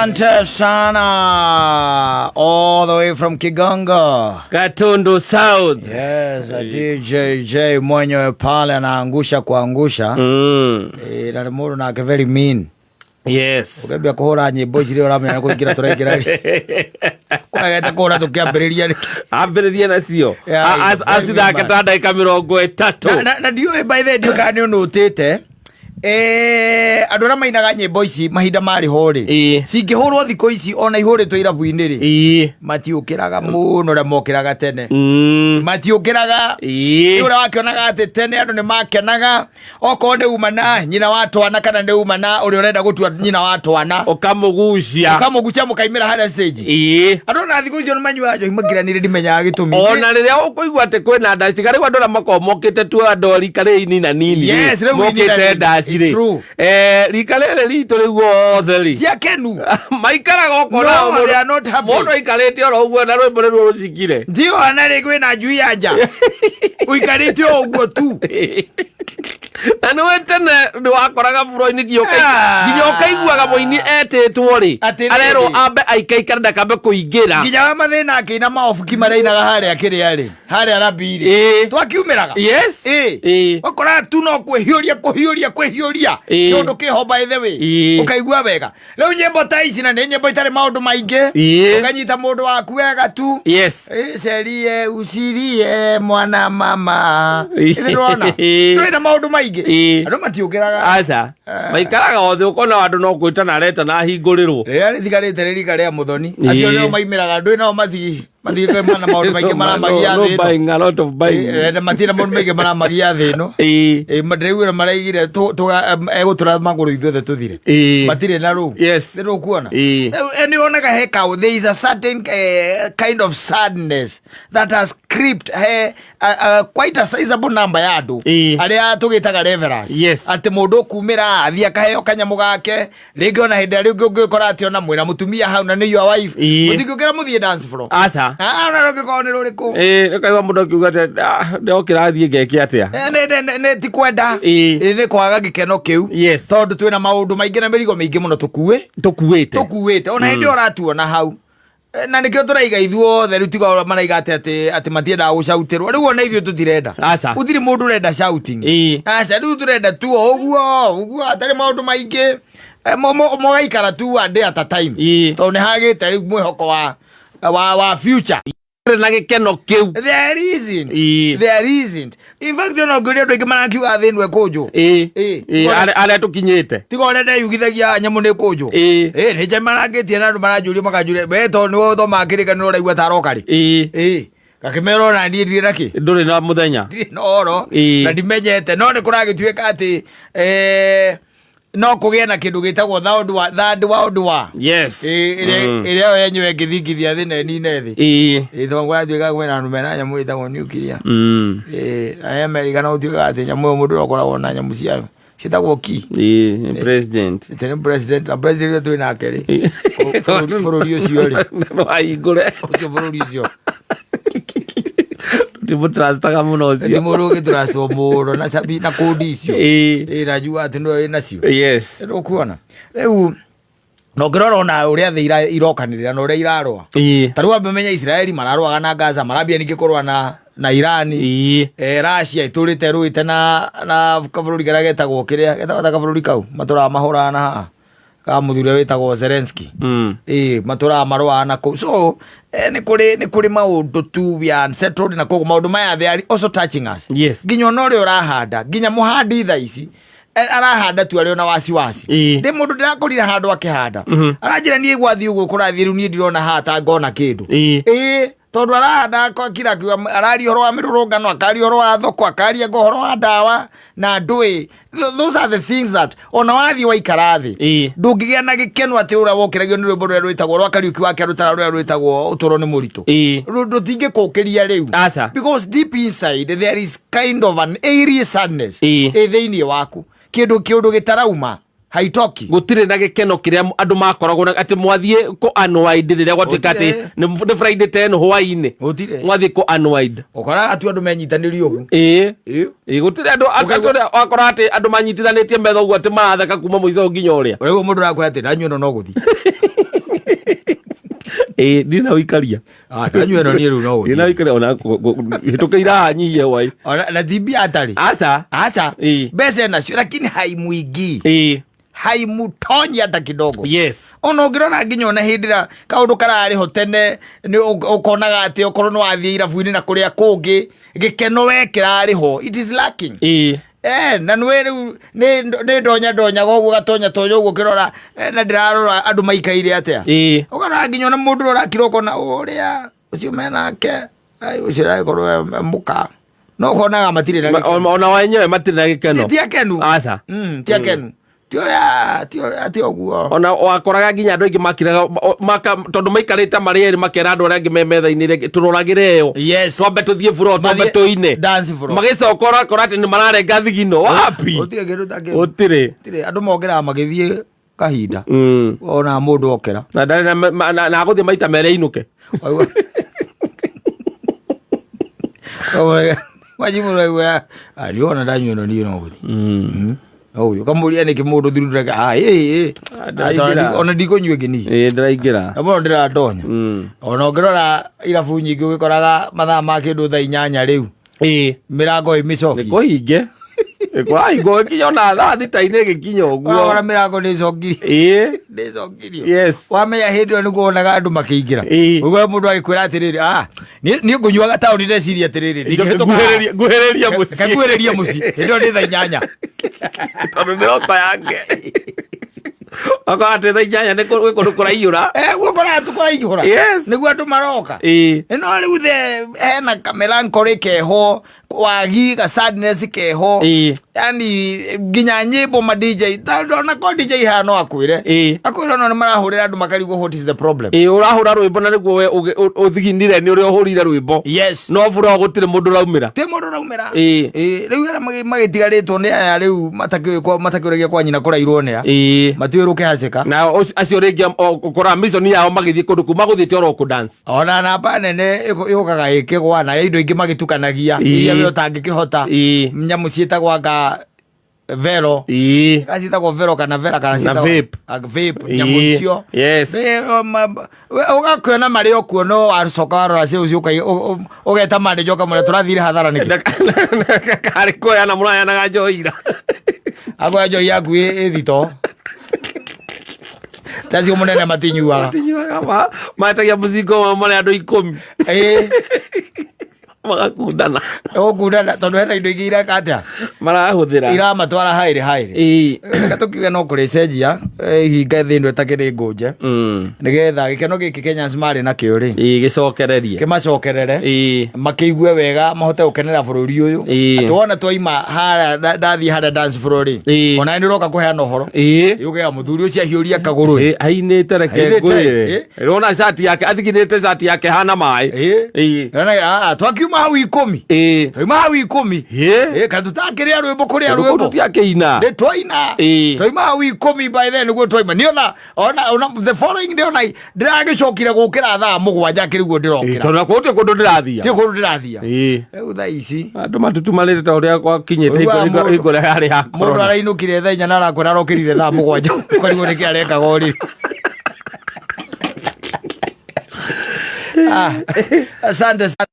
Asante sana all the way from Kigongo. Gatundu South. Yes, DJ J mwenyewe pale anaangusha kuangusha. E, na nĩ mũndũ nake very mean. Ũkĩambia kũhũra nyĩmbo ici rĩrĩa ũramenya nĩ kũingĩra tũraingĩra rĩ. Kũragete kũhũra tũkĩambĩrĩria rĩ. Ambĩrĩrie nacio. Yeah, very Acithake mean. ta ndagĩka 30. Na ndiũĩ by the way, ndiũĩ kana nĩ ũnũtĩte. Andũ arĩa mainaga nyĩmbo ici mahinda marĩ ho rĩ, cingĩhũrwo thikũ ici ona ihũrĩtwo irabu-inĩ rĩ, matiũkĩraga mũno ũrĩa mokĩraga tene. Matiũkĩraga. Nĩ ũrĩa wakĩonaga atĩ tene andũ nĩ makenaga okorwo nĩ uma na nyina wa twana kana nĩ uma na ũrĩa ũrenda gũtua nyina wa twana, Ũkamũgucia. Ũkamũgucia mũkaimĩra harĩa stage. Andũ ona thikũ icio nĩ manyuaga njohi makiranĩire, ndimenyaga gĩtũmi. Ona rĩrĩa ũkũigua atĩ kwĩna ndaci, tiga rĩu andũ arĩa makoragwo mokĩte tu andũ a rika rĩrĩ inina nini rĩ, Yes, rĩu inina mokĩte nini. ndaci rĩ. True. Rika rĩrĩ ritũ rĩu othe rĩ, Ti akenu. Maikaraga ũkona No, they are not happy. Mũndũ aikarĩte oro ũguo na rwĩmbo rĩu rũcikire. Ndio ona rĩ kwĩna njui ya nja ũikarĩte o ũguo tu. Na nĩ tene nĩ wakoraga buro-inĩ nginya Ah. nginya ũkaiguaga mũini etĩtwo rĩ, Atĩrĩrĩ. arerwo ambe aikaikare ndakambe kũingĩra. Nginya wa mathĩna akĩina maobuki marainaga harĩa kĩrĩa rĩ, harĩa rabi rĩ, twakiumĩraga. Ũkoraga tu no kwĩhiũria kũhiũria kwĩhiũria. Kĩũndũ kĩho by the way. Ũkaigua wega rĩu nyĩmbo ta ici na nĩ nyĩmbo itarĩ maũndũ maingĩ. Ũkanyita mũndũ waku wega tu. Cerie ucirie mwana mama. Ndĩrona ndũrĩ na maũndũ maingĩ. Andũ matiũkĩraga. Aca, maikaraga othe ũkona andũ no gwĩtana aretana ahingũrĩrwo. Rĩrĩa rĩtigarĩte rĩ rika rĩa mũthoni, acio nĩo maimĩraga, ndũĩ nao mathiĩ mathiĩte mana maũndũ maingĩ maramagia No thĩ ĩno. buying, a lot of buying. Na matirĩ maũndũ maingĩ maramagia thĩ ĩno. Ndĩraiguire maraigire egũtũra magũrũ ithuothe tũthire. Matirĩ na rũu. Nĩ rũkuona. Rĩu, nĩ wonaga he kaũ, there is a certain kind of sadness that has crept he quite a sizable number ya andũ arĩa tũgĩtaga reverers. Atĩ mũndũ ũkumĩra athiĩ akaheo kanyamũ gake rĩngĩ, ona hĩndĩ ĩrĩa rĩngĩ ũngĩkora atĩ ona mwĩna mũtumia hau na nĩ your wife, mũtingĩũkĩra mũthiĩ dance floor. Aca. Ah, ona rũngĩkorwo nĩ rũrĩkũ. Ũkaigua mũndũ akiuga atĩ, "Ah, ndokĩra thiĩ ngeke atĩa?" Nĩ ti kwenda. Nĩ kwaga gĩkeno kĩu. Tondũ twĩna maũndũ maingĩ na mĩrigo mĩingĩ mũno tũkuĩ Tũkuĩte. Tũkuĩte ona hĩndĩ ĩyo ũratuona hau. Na nĩkĩo tũraiga ithuothe rĩu, tiga ũrĩa maraiga atĩ matiendaga gũcautĩrwo, rĩu ona ithuĩ tũtirenda. Aca. Gũtirĩ mũndũ ũrenda shouting. Aca, rĩu tũrenda tu o ũguo ũguo hatarĩ maũndũ maingĩ. Mũgaikara tu one day at a time. Tondũ nĩ hagĩte rĩu mwĩhoko wa future. Na gĩkeno kĩu. There isn't. There isn't. In fact, ona ũngĩũria andũ aingĩ marakiuga thĩ ĩno ĩkũnjwo. Arĩa tũkinyĩte. Tiga ũrĩa ndeyugithagia nyamũ nĩ ĩkũnjwo. Nĩ njemarangĩtie na andũ maranjũria makanjũria, we tondũ nĩwe ũthomaga kĩrĩkanĩro ũraigua ta aroka rĩ? Ngakĩmera ona niĩ ndirĩ na kĩ. Ndũrĩ na mũthenya. Ndirĩ na ũhoro. Na ndimenyete, no nĩ kũragĩtuĩka atĩ no kũgĩe na kĩndũ gĩtagwo third third world war. Ĩrĩa ĩrĩa yo yenyewe ĩngĩthingithia thĩ na ĩnine thĩ. Tondũ kũratuĩka kwĩna andũ mena nyamũ ĩtagwo nuclear. Na America no gũtuĩkaga atĩ nyamũ ĩyo mũndũ ũrĩa ũkoragwo na nyamũ ciayo ciĩtagwo ki. President. Atĩ nĩ president, na president ũrĩa twĩ nake rĩ, bũrũri ũcio rĩ, no ahingũre. Ũcio bũrũri ũcio Timũtrustaga mũno ti ũcio. Mũndũ ũgĩtũracwo mũno na cabi na kũndi icio. Na njua atĩ nĩwe wĩ nacio. Nĩũkuona rĩu na ũngĩrora ona ũrĩa thĩ irokanĩrĩra na ũrĩa irarũa. Ta rĩu ambe menya Israeli mararũaga na Gaza, marambia ningĩ kũrũa na Irani. Russia ĩtũrĩte ĩrũĩte na kabũrũri karĩa getagwo kĩrĩa getagwo ta kabũrũri kau matũraga mahũraga na haha ka mũthuri ũrĩa wĩtagwo Zelensky. Matũraga marũaga na kũu, so nĩ kũrĩ maũndũ tu we are unsettled, na koguo maũndũ maya they are also touching us. Nginya ona ũrĩa ũrahanda, nginya mũhandi thaa ici arahanda tu arĩ ona wasiwasi. Ndĩ mũndũ ndĩrakorire handũ akĩhanda, aranjĩra niĩ gwathiĩ ũguo kũrathiĩ rĩu niĩ ndirona haha ta ngona kĩndũ. Tondũ arahanda akira akiuga araria ũhoro wa mĩrũrũngano, akaria ũhoro wa thoko, akaria ngo ũhoro wa ndawa na ndũĩ. Those are the things that ona wathiĩ waikara thĩ ndũngĩgĩa na gĩkeno atĩ ũrĩa wokĩragio nĩ rwĩmbo rũrĩa rwĩtagwo rwa Kariũki wa Kĩarũtara rũrĩa rwĩtagwo ũtũũro nĩ mũritũ. Rũtingĩkũkĩria rĩu. Aca. Because deep inside there is kind of an airy sadness ĩ thĩinĩ waku, kĩndũ gĩtarauma haitoki. Gũtirĩ na gĩkeno kĩrĩa andũ makoragwo na atĩ mwathiĩ kũ unwind rĩrĩa gwatuĩka atĩ Gũtirĩ. nĩ Friday 10 hwaĩ-inĩ. Gũtirĩ. Mwathiĩ kũ unwind. Ũkoraga tu andũ menyitanĩrie ũguo. Gũtirĩ andũ Ũkaigua- andũ wakora atĩ andũ manyitithanĩtie metha ũguo atĩ maratheka kuma mũico nginya ũrĩa. Ũraigua mũndũ arakwĩra atĩ ndanyua ĩno no gũthiĩ. Ĩĩ, ndirĩ na ũikaria. Ah, ndanyua ĩno niĩ rĩu no Ndirĩ na ũthiĩ. ũikaria ona hĩtũkĩire haha nyihie hwaĩ. Ona na ti mbia atarĩ. Aca. Aca. Ĩĩ. Mbeca enacio lakini haimuingii. Ĩĩ. Haimutonyi hata kidogo. Yes. Ona ũngĩrora nginya ona hĩndĩ ĩrĩa kaũndũ kararĩ ho tene nĩ ũkonaga atĩ okorwo nĩ wathiĩ irabu-inĩ na kũrĩa kũngĩ gĩkeno we kĩrarĩ ho. It is lacking. Ĩĩ. Eh, na nĩ rĩu nĩ ndonya ndonyaga ũguo gatonya tonya ũguo kĩrora eh, na ndĩrarora andũ maikaire atĩa. Ĩĩ. Ũkarora nginya ona mũndũ ũrĩa ũrakira ũkona ũrĩa ũcio menake ai, ũcio aragĩkorwo e mũka no ũkonaga matirĩ na gĩkeno. Ona wenyewe matirĩ na gĩkeno. Ti akenu. Aca. Ti akenu. Ti ũrĩa ti ũrĩa ti ũguo. Ona wakoraga nginya andũ aingĩ makiraga tondũ maikarĩte marĩ erĩ makera andũ arĩa angĩ me metha-inĩ rĩngĩ, tũroragĩre ĩyo. Yes. Twambe tũthiĩ floor, twambe Mathiĩ tũine. dance floor. Magĩcoka ũrakora atĩ nĩ mararenga thigino. Wapi? Gũtirĩ kĩndũ ta kĩu. Gũtirĩ. Gũtirĩ. Andũ mokĩraga magĩthiĩ kahinda. Ona mũndũ okĩra. Na ndarĩ na agũthiĩ maita merĩ ainũke. Majibu raigua ariona ndanyua ĩno niĩ no gũthiĩ. No gũthiĩ. Ũkamũria nĩkĩ mũndũ thiruraga ah ĩ ĩ. Ah, ndĩraingĩra. Ona ndikũnyua ĩngĩ niĩ. Ĩĩ ndĩraingĩra. Na mũno ndĩrandonya. Ona ũngĩrora irabu nyingĩ ũgĩkoraga mathaa ma kĩndũ thaa 8 rĩu. Ĩĩ. Mĩrango ĩ mĩcoki. Nĩ kũhinge. Kũrahingwo gĩkinya ona thaa thita-inĩ gĩkinya ũguo. Ũrakora mĩrango nĩ ĩcokirio. Ĩĩ. Nĩ ĩcokirio. Yes. Wamenya hĩndĩ ĩyo nĩguo wonaga andũ makĩingĩra. Ĩĩ. Ũiguaga mũndũ agĩkwĩra atĩrĩrĩ, ah, niĩ ngũnyuaga taũni ndeciria atĩrĩrĩ, ndingĩhĩtũka haha. Nguhĩrĩria mũciĩ. Reke nguhĩrĩrie mũciĩ. Hĩndĩ ĩyo nĩ thaa 8. Tondũ nĩ roto yake. Akorwo atĩ thaa 8 nĩ gwĩ kũndũ kũraiyũra. Eh, guo kũraihũra. Yes. Nĩguo andũ maroka. Ĩĩ. No rĩu the hena kamelancholy keho wagi ga sadness keho. Ĩĩ. Yani nginya nyĩmbo ma DJ tondũ ona ko DJ haha no akwĩre. Ĩĩ. Akwĩre ona nĩ marahũrĩra andũ makarigwo what is the problem. Ĩĩ ũrahũra rwĩmbo na nĩguo we ũthiginire nĩ ũrĩa ũhũrire rwĩmbo. Yes. No bura gũtirĩ mũndũ ũraumĩra. Ti mũndũ ũraumĩra. Ĩĩ. Ĩĩ, rĩu arĩa magĩtigarĩtwo nĩ aya rĩu matakĩũĩ kwa matakĩũragia kwa nyina kũrairwo nĩ a. Ĩĩ. Matiũĩ rũkĩhacĩka. Na acio rĩngĩ ũkoraga mission yao magĩthiĩ kũndũ kũu magũthiĩte oro kũ dance. Ona namba nene yũkaga ĩkĩgwa na indo ingĩ magĩtukanagia Ĩĩ. iria we ũtangĩkĩhota. Ĩĩ. Nyamũ ciĩtagwo anga vero. Ĩĩ. Kana ciĩtagwo vero kana vera kana Na ciĩtagwo vape. Ah, vape nyamũ Ĩĩ. icio. Yes. Ũgakĩona marĩ o kuo no wacoka warora cio ũcio ũgeta manager ũkamwĩra tũrathire hathara nĩkĩ. Karĩ kuoyana mũrayanaga njohi ira. Akoya njohi yaku ĩ thito. Tacio mũnene matinyuaga. Matinyuaga metagia mũcingo wao marĩ andũ 10. Ĩĩ. Magakundana. Ũgũkundana tondũ hena indo ingĩ ireka atĩa? Marahũthĩra. Iramatwara haĩrĩ haĩrĩ. Ĩĩ. Reke tũkiuge no kũrĩcenjia ihinga thĩ ĩno ĩtakĩrĩ ngũnje. Nĩgetha gĩkeno gĩkĩ Kenyans marĩ nakĩo rĩ. Ĩĩ gĩcokererie. Kĩmacokerere. Ĩĩ. Makĩigue wega mahote gũkenera bũrũri ũyũ. Ĩĩ. Atĩ wona twaima harĩa ndathiĩ harĩa dance floor rĩ. Ĩĩ. Ona nĩ ũroka kũheana ũhoro. Ĩĩ. Yũgea mũthuri ũcio ahiũria kagũrũ. Ĩĩ, ainĩte reke Ainĩte, ngwĩre. ĩĩ. Ũrona cati yake athiginĩte cati yake hana maĩ. Ĩĩ. Ĩĩ. Nona, twakiuma hau 10. Ĩĩ. Twauma hau 10. Ĩĩ. Ĩĩ, kana tũtakĩrĩa rwĩmbo kũrĩa Kũndũ kũu rwĩmbo. tũtiakĩina. Nĩ twaina. Ĩĩ. Twauma hau 10 by then nĩguo twaima. Niĩ ona the following day ona ndĩragĩcokire gũkĩra thaa 7 akĩriguo ndĩrokĩra. Tondũ nakuo gũtirĩ kũndũ ndĩrathia. Ti kũndũ ndĩrathia. Ĩĩ. Rĩu thaa ici. Andũ matutumanĩte ta ũrĩa gwakinyĩte Ũiguaga hingo ĩrĩa yarĩ ya Mũndũ corona. arainũkire thaa 4 na arakwĩra arokĩrire thaa 7. Ũkarigwo nĩkĩ arekaga ũrĩrĩ. Asante sana.